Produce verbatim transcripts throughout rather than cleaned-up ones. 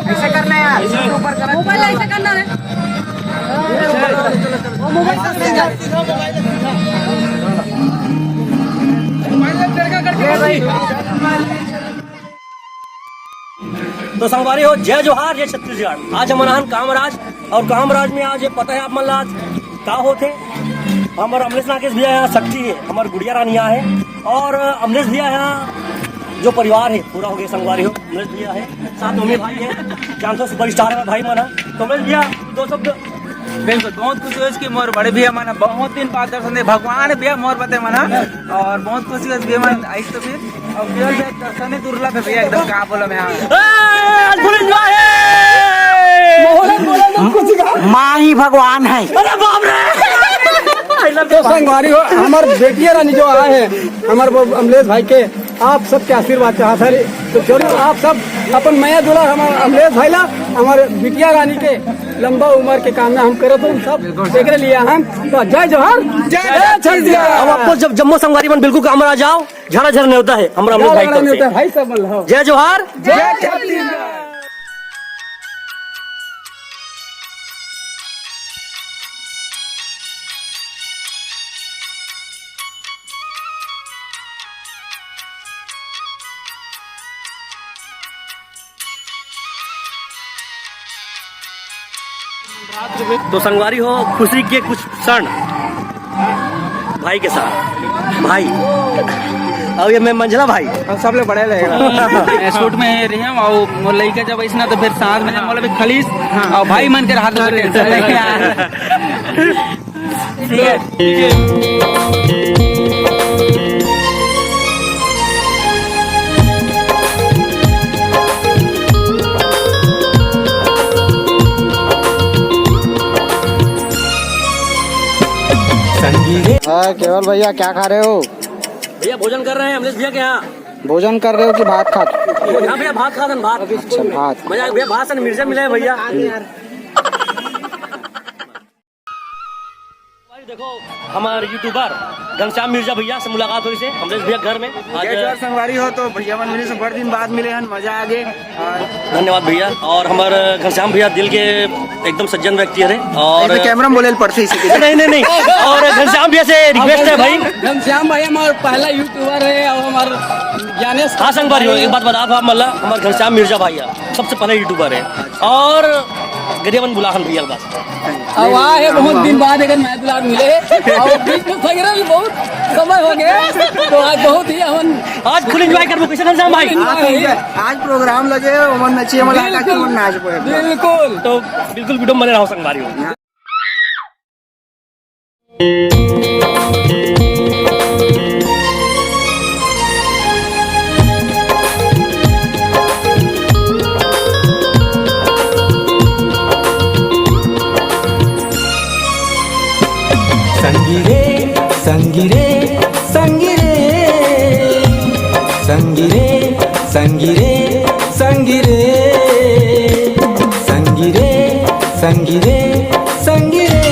ऐसे करना है यार, ऊपर करना। मोबाइल ऐसे करना है। वो मोबाइल से तो संगवारी हो, जय जोहार, जय छत्तीसगढ़। आज हमन आहन कामराज, और कामराज में आज ये पता है आप मन ला आज का होथे। हमर अमलेश नागेश भैया यहाँ शक्ति है, हमर गुड़िया रानी यहाँ है, और अमलेश भैया यहाँ जो परिवार है पूरा हो गया संगवारी हो। अमलेश भैया है, साथ में भाई है, जानथो सुपरस्टार है भाई मन है। तो अमलेश भैया, दो शब्द। बिल्कुल, बहुत खुशी होइस कि मोर बड़े भैया मन ह बहुत दिन बाद दर्शन दे, भगवान भैया मोर बते मन ह, और बहुत खुशी होइस भैया मन आइस तो फिर, और केवल भैया दर्शन ही दुर्लभ है भैया, एकदम का बोलो मैं, हाँ। ए, आज पुलिस जो है। माँ ही भगवान है। अरे बाप रे। तो संगवारी हो, हमार बेटिया रानी जो आए हैं, हमार वो अमलेश भाई के आप सबके आशीर्वाद चाहत हरे, तो जरूर आप सब अपन मया दुलार हमार अमलेश भाई ला, हमार बिटिया रानी के लंबा उम्र के कामना हम करत हन सब, एकरे लिए हम तो जय जोहार, जय छत्तीसगढ़। अब आपको जब जम्मो संगवारी मन बिल्कुल काम आ जाओ, झरा झरा नेवता है हमरा अमलेश भाई की तरफ से। नेवता भाई सब मन ला। जय जोहार, जय छत्तीसगढ़। तो संगवारी हो, खुशी के कुछ क्षण भाई के साथ। भाई, अब ये मैं मंझला भाई। हम सब ले बड़े रहेगा। मैं शूट में रही हूँ, और मोर लइका जब ऐसना तो फिर साथ में मोला भी खलीस, हाँ। और भाई मन के हाथ में टेंशन लेके आ। ठीक है। संगी रे। हाँ, केवल भैया, क्या खा रहे हो? भैया, भोजन कर रहे हैं अमलेश भैया के यहाँ। भोजन कर रहे हो कि भात खा? हाँ भैया, भात खा रहे हैं, भात। अच्छा, भात। मजा आ गया भैया, भात से मिर्चा मिला है भैया। भाई देखो, हमार यूट्यूबर घनश्याम मिर्जा भैया से मुलाकात होइस हे, अमलेश भैया के घर में। आज जय जोहार संगवारी हो, तो भैया मन मिलिस हे, बड़ दिन बाद मिले हन, मजा आ गे। और धन्यवाद भैया। और हमार घनश्याम भैया दिल के एकदम सज्जन व्यक्ति हरे। और अरे, तो कैमरा में बोले ल पड़थे इसी के लिए। नहीं, नहीं, नहीं। और घनश्याम भैया से रिक्वेस्ट है भाई। घनश्याम भाई हमार पहला यूट्यूबर है और हमार ज्ञानेश हाँ संगवारी हो, एक बात बता दो आप, मतलब हमार घनश्याम मिर्जा भाई है, सबसे पहला यूट्यूबर है। और गरिया मन बुला हन भैया के पास। अब आए हे बहुत दिन बाद, एकर मया दुलार मिले हे। और बीच में फगरा भी बहुत समय हो गया, तो आज बहुत ही हमन आज फुल एंजॉय करबो। कैसे घनश्याम भाई? फुल एंजॉय। आज प्रोग्राम लगे, ओमन नचिए वाला है, बिल्कुल। ओमन नाचबो एकदम। बिल्कुल। तो बिल्कुल वीडियो में बने रहो संगवारी हो। संगी रे, संगी रे, संगी रे, संगी रे, संगी रे, संगी रे, संगी रे, संगी रे, संगी रे।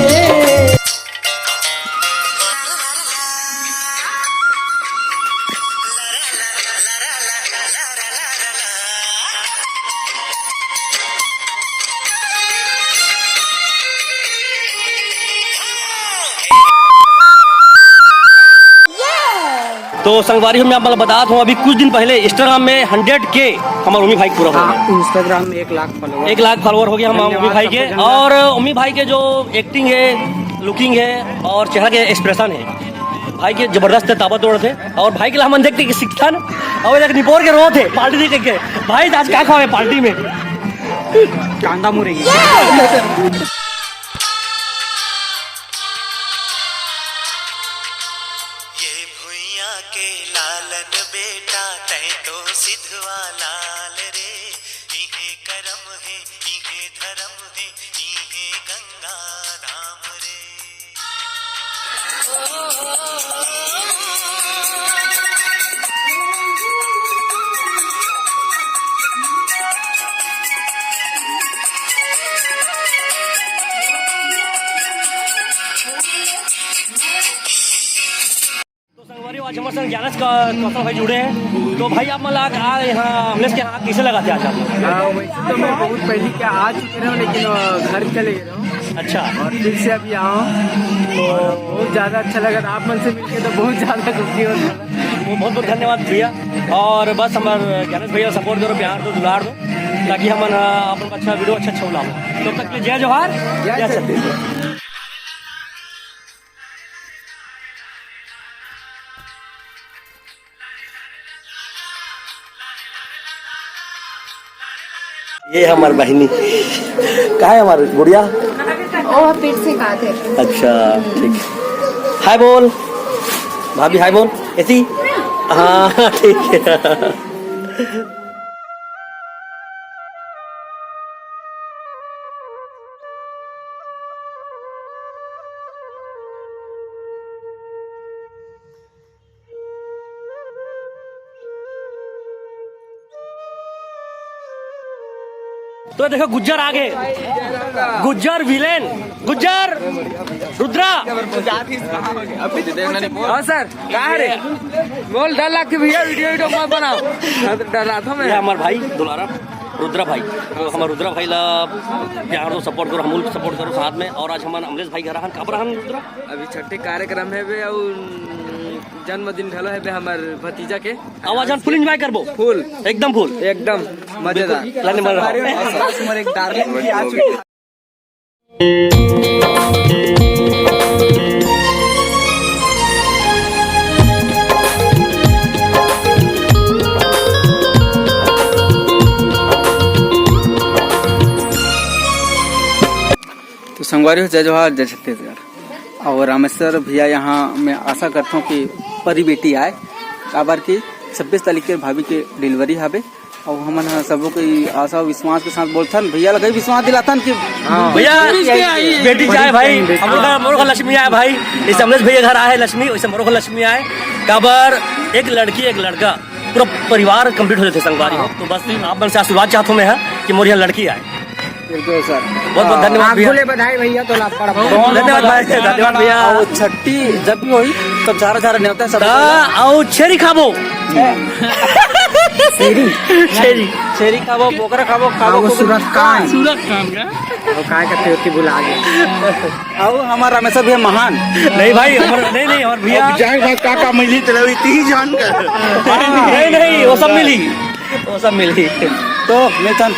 तो संगवारी हो, मैं आप मन ल बतात हूँ, अभी कुछ दिन पहले Instagram में हंड्रेड के हमार उमी भाई के पूरा हो गया। हाँ, Instagram में एक लाख follower। एक लाख follower हो गया हमार धन्यवाद उमी भाई सबको के। धन्यवाद। और उमी भाई के जो acting है, looking है और चेहरा के expression है, भाई के जबरदस्त है, ताबड़तोड़ है। और भाई के ला हमन देख देख के सीखथन। और देख निपोर के रोत हे party देख देख के। भाई आज का खावे party में? कांदा मुरई। ये भुइयां के लालन बेटा, तैं तो सिधवा लाल रे। इहे करम हे, इहे धरम हे, इहे गंगा धाम रे। सर, ज्ञानेश का कौशल भाई जुड़े हैं, तो भाई आप मन ला आज यहाँ अमलेश के यहाँ कैसे लगा थे आज आप? हाँ, वैसे तो मैं बहुत पहले के आ चुके रहे हूँ, लेकिन अ, घर चले गए रहे हूँ। अच्छा। और फिर से अभी आया हूँ, तो बहुत ज़्यादा अच्छा लगा था। आप मन से मिलके तो बहुत ज़्यादा खुशी हो रहा है। वो बहुत बहुत धन्यवाद भैया। और बस हमारे ज्ञानेश भैया सपोर्ट करो, प्यार दो, दुलार दो, ताकि हमन अ, अपन अच्छा वीडियो अच्छा अच्छा बनाओ। तब तक के लिए जय जोहार, जय जय छत्तीसगढ़। छत्तीसगढ़। ये हमार बहिनी, का है हमार गुड़िया? ओ, पेट से कहा थे। अच्छा, ठीक। हाय बोल भाभी, हाय बोल। ऐसी? हाँ, ठीक है। तो देखो, गुज्जर आ गए। गुज्जर विलेन, गुज्जर, रुद्रा। हाँ सर, का रे? बोल, डर लग के भैया वीडियो वीडियो मत बनाओ। हाँ, तो डर रहा था मैं। ये हमारे भाई दुलारा, रुद्रा भाई। तो हमारे रुद्रा भाई ला प्यार दो, सपोर्ट करो, हम लोग सपोर्ट करो साथ में। और आज हमारे अमलेश भाई घर रहन, कब रहन रुद्रा? अभी छठे कार्यक्रम है बे, और जन्मदिन घलो है बे हमर भतीजा के। आवाज हम फुल एंजॉय करबो। फुल। एकदम फुल। एकदम मजेदार। लाने मन रहा। बस, बस, मोर एक डार्लिंग भी आ चुकी है। तो संगवारी हो, जय जोहार, जय छत्तीसगढ़। और रामेश्वर भैया यहाँ मैं आशा करता हूँ कि परी बेटी आए, काबर कि छब्बीस तारीख के भाभी के डिलीवरी हवे। और हमन ह सबो के आशा और विश्वास के साथ बोलथन, भैया लगे विश्वास दिलाथन कि हाँ। भैया, बेटी के आई। बेटी जाए भाई, बेटी। हम लोग का, हम लोग का लक्ष्मी आए भाई। जैसे अमलेश भैया घर आए लक्ष्मी, वैसे हम लोग का लक्ष्मी आए। काबर एक लड़की एक लड़का, पूरा परिवार कंप्लीट हो जाते संगवारी हो। हाँ। तो बस आप मन से आशीर्वाद चाहता हूँ मैं यहाँ कि मोर यहाँ लड़की आए। बिल्कुल सर। बहुत बहुत धन्यवाद आप भैया। बोले बधाई भैया, तो लाभ पड़ा। धन्यवाद भाई, धन्यवाद भैया। और छट्टी जब भी होई, तो चारा चारा न्योता सब। ता, आओ छेरी खाबो। छेरी। छेरी। छेरी खाबो, बोकरा खाबो, खाबो आओ कुकुर। सूरत कान। सूरत कान का? वो काय करते होती भुला गए। आओ हमारा हमेशा भैया महान। नहीं भाई, हमारा, नहीं, नहीं, हमारे भैया। अब जाए भाई, का का मिली तेरा इतनी जान कर। नहीं, नहीं, वो सब मिली। वो सब मिली। तो मिथन,